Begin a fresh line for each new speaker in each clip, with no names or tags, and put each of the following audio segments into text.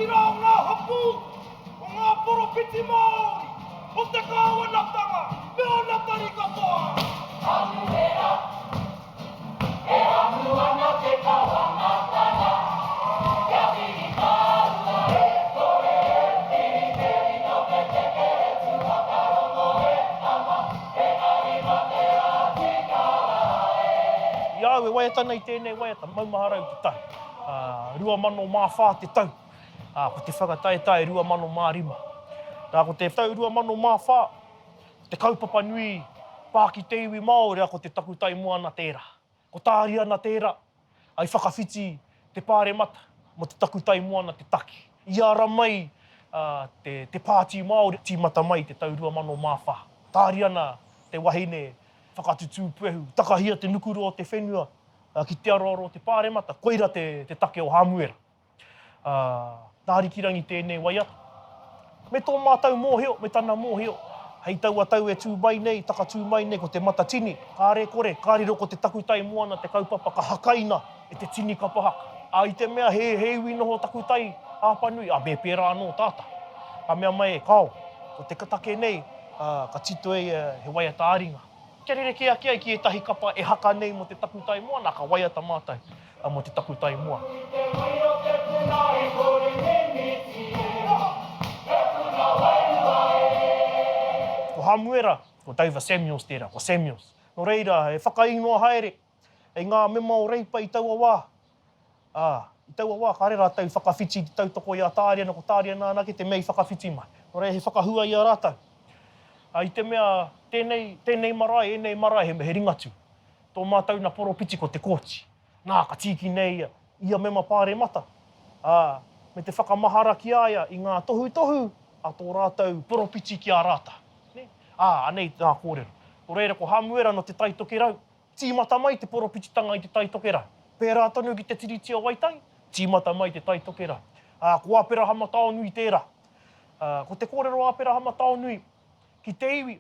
rangatira o ngā hapū, o ngā poropiti Māori, o te kāwanatanga me ōna tari katoa.
Hamuera, E ahu ana te kawanatanga, kia piri tāua e kore e piri te rino te tekeretu whakarongo e tama, he arima te rā tika rā e.
I a au e waiata ana i tēnei waiata, maumahara au te tau. 2004 te tau, ā, ko te whakataetae 2005. Nā, ko te tau 2004, ko te kaupapa nui pā ki te iwi Māori, ā, ko te takutai moana tērā. Ko Tāriana tērā, ā, i whakawhiti te Pāremata mō te takutai moana te take. I ara mai te, te Pāti Māori, tīmata mai i te tau 2004. Tāriana te wahine whakatutū puehu, takahia te nukuroa o te whenua, ki te aroaro o te Pāremata, koira te take o Hāmuera. Nā Arikirangi tēnei waiata. Me tō mātou mōhio, me tana mōhio, hei taua tau e tū mai nei, takatū mai nei ko Te Matatini, kāre kore, ka riro ko te takutai moana te kaupapa ka hakaina e te tini kapa haka. Ā, i te mea he, he iwi noho takutai Apanui, ā, me pērā anō tātou. Ka mea mai, Kāo, ko te take nei, ā, ka tito e ia he waiata-ā-ringa. Kia rerekē ake ai ki ētahi kapa e haka nei mō te takutai moana, ka waiata mātou mō te takutai moana.
I te wai o te puna e kore mimiti e, he puna wairua e.
Ko Hamuera, ko Dover Samuels tērā, ko Samuels. Nō reira, he whakaingoa haere i ngā mema o Reipa i taua wā. Ā, i taua wā, kāre rātou i whakawhiti i te tautoko i a Tāriana, ko Tāriana anake te mea i whakawhiti mai. Nō reira, he whakahua i a rātou. Ā, i te mea, tēnei, tēnei marae, ēnei marae, he, he Ringatū. Tō mātou na poropiti ko Te Kooti. Nā, ka tīkina e ia, ia mema pāremata, ā, me te whakamahara ki a ia i ngā tohutohu a tō rātou poropiti ki a rātou. Nē? Ā, anei ngā kōrero. Nō reira, ko Hāmuera nō Te Tai Tokerau, Tīmata mai te poropititanga i Te Tai Tokerau. Pērā tonu ki te Tiriti o Waitangi, tīmata mai Te Tai Tokerau. Ā, ko Aperahama Taonui tērā. Ā, ko te kōrero a Aperahama Taonui ki te iwi,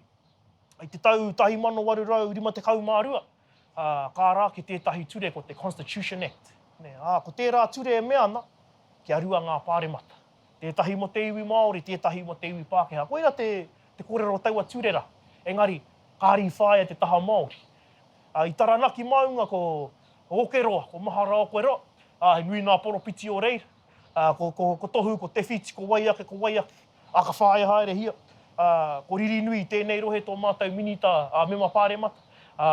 i te tau 1852, ā, ka ara ake tētahi ture ko te Constitution Act. Nē, ā, ko tērā ture e mea ana, kia rua ngā pāremata. Tētahi mō te iwi Māori, tētahi mō te iwi Pākehā. Koirā te, te kōrero o taua ture rā. Engari, kāre i whāia te taha Māori. Ā, i Taranaki maunga ko Okeroa, ko Maharaokeroa, ā, he nui nā poropiti o reira. Ā, ko, ko, ko Tohu, ko Te Whiti, ko wai ake, ko wai ake. Ā, ka whāia haerehia. Ā, ko Ririnui, tēnei rohe tō mātou minita, ā, mema pāremata. Ā,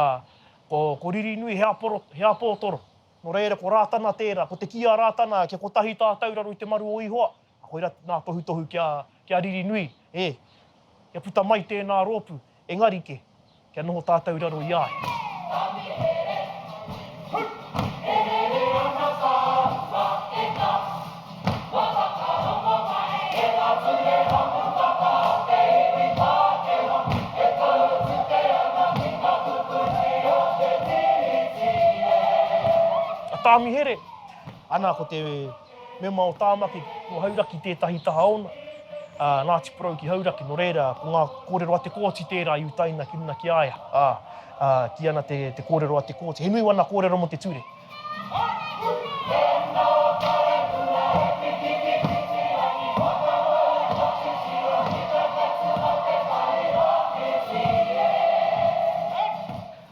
ko, ko Ririnui he aporo, he apōtoro. Nō reira, ko Rātana tērā, ko te kī a Rātana, kia kotahi tātou raro i te maru o Ihoa, koirā nā tohutohu kia, kia Ririnui, e, kia puta mai tēnā rōpū, engari ke, kia noho tātou raro i a ia.
Tamihere, hu, e rere ana tāua e ta, kua whakarongo mai e ngā ture hamupapa a te iwi Pākehā e tautuke ana ki ngā kupu nui o te Tiriti e.
A Tāmihere, ana ko te mema o Tāmaki, ko Hauraki tētahi taha ōna, ā, Ngāti Porou ki Hauraki, nō reira, ko ngā kōrero a Te Kooti tērā i utaina ki runga ki a ia, ā, ā, kī ana te, te kōrero a Te Kooti. He nui wana kōrero mō te ture.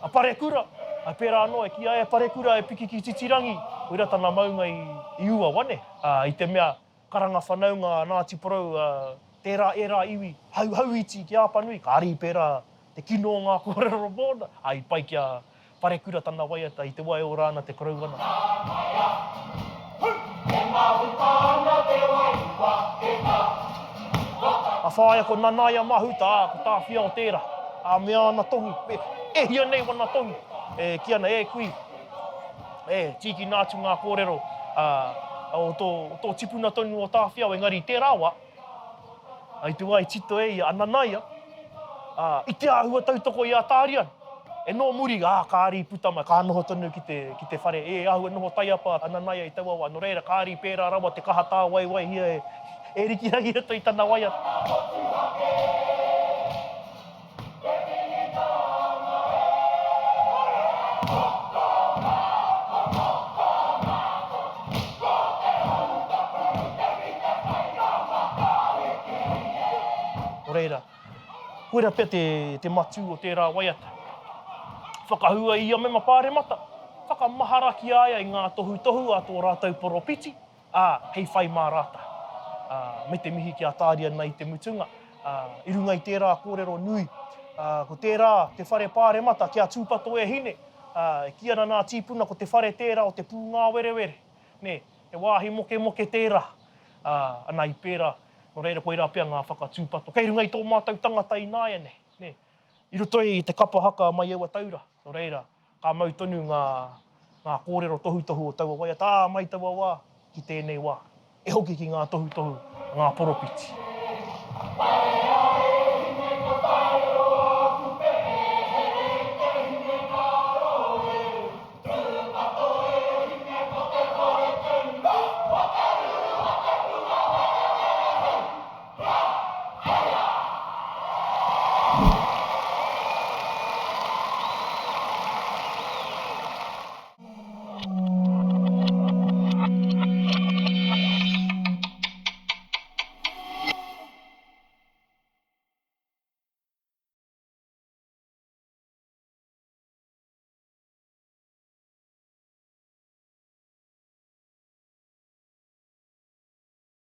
A Parekura, a pērā anō, e kīia ai a Parekura e piki ki Titirangi, koirā tana maunga i, i Uawa, nē? Ā, i te mea, karanga whanaunga a Ngāti Porou, ā, tērā ērā iwi hauhauiti ki Apanui, kāre i pērā te kino o ngā kōrero mōna, ā, i pai ki a Parekura tana waiata i te wā e ora ana te koroua nā.
Nanaia, hu, e mahuta ana te wairua e ta.
Ka whāia ko Nanaia Mahuta, ā, ko Tāwhiao tērā. Ā, me āna tohu, e, e hia nei wana tohu, e kī ana, e kui, e, tīkina atu ngā kōrero, ā, o tō, o tō tipuna tonu o Tāwhiao, engari i tērā wā, I te wā i tito e ia a Nanaia, ā, i te āhua tautoko i a Tāriana, e nō muri, ā, kāre i puta mai, ka noho tonu ki te, ki te whare, e āhua noho taiapa a Nanaia i taua wā, nō reira, kāre i pērā rawa te kaha tāwaiwaihia e, e Rikirangi i roto i tana waiata. Nō reira, koira pea te, te matū o tērā waiata. Whakahua i ia mema pāremata, whakamahara ki a ia i ngā tohutohu a tō rātou poropiti, ā, hei whai mā rātou. Ā, me te mihi ki a Tāriana i te mutunga, ā, i runga i tērā kōrero nui, ā, ko tērā te whare pāremata kia tūpato e hine, ā, e kī ana nā tīpuna ko te whare tērā o te pūngāwerewere, nē, he wāhi mokemoke tērā, ā, ana i pērā, nō reira koirā pea ngā whakatūpato. Kei runga i tō mātou tangata ināianei, nē, i roto i te kapa haka mai aua taura, nō reira, Ka mau tonu ngā, ngā kōrero tohutohu o taua waiata, ā, mai taua wā ki tēnei wā. E hoki ki ngā tohutohu a ngā poropiti.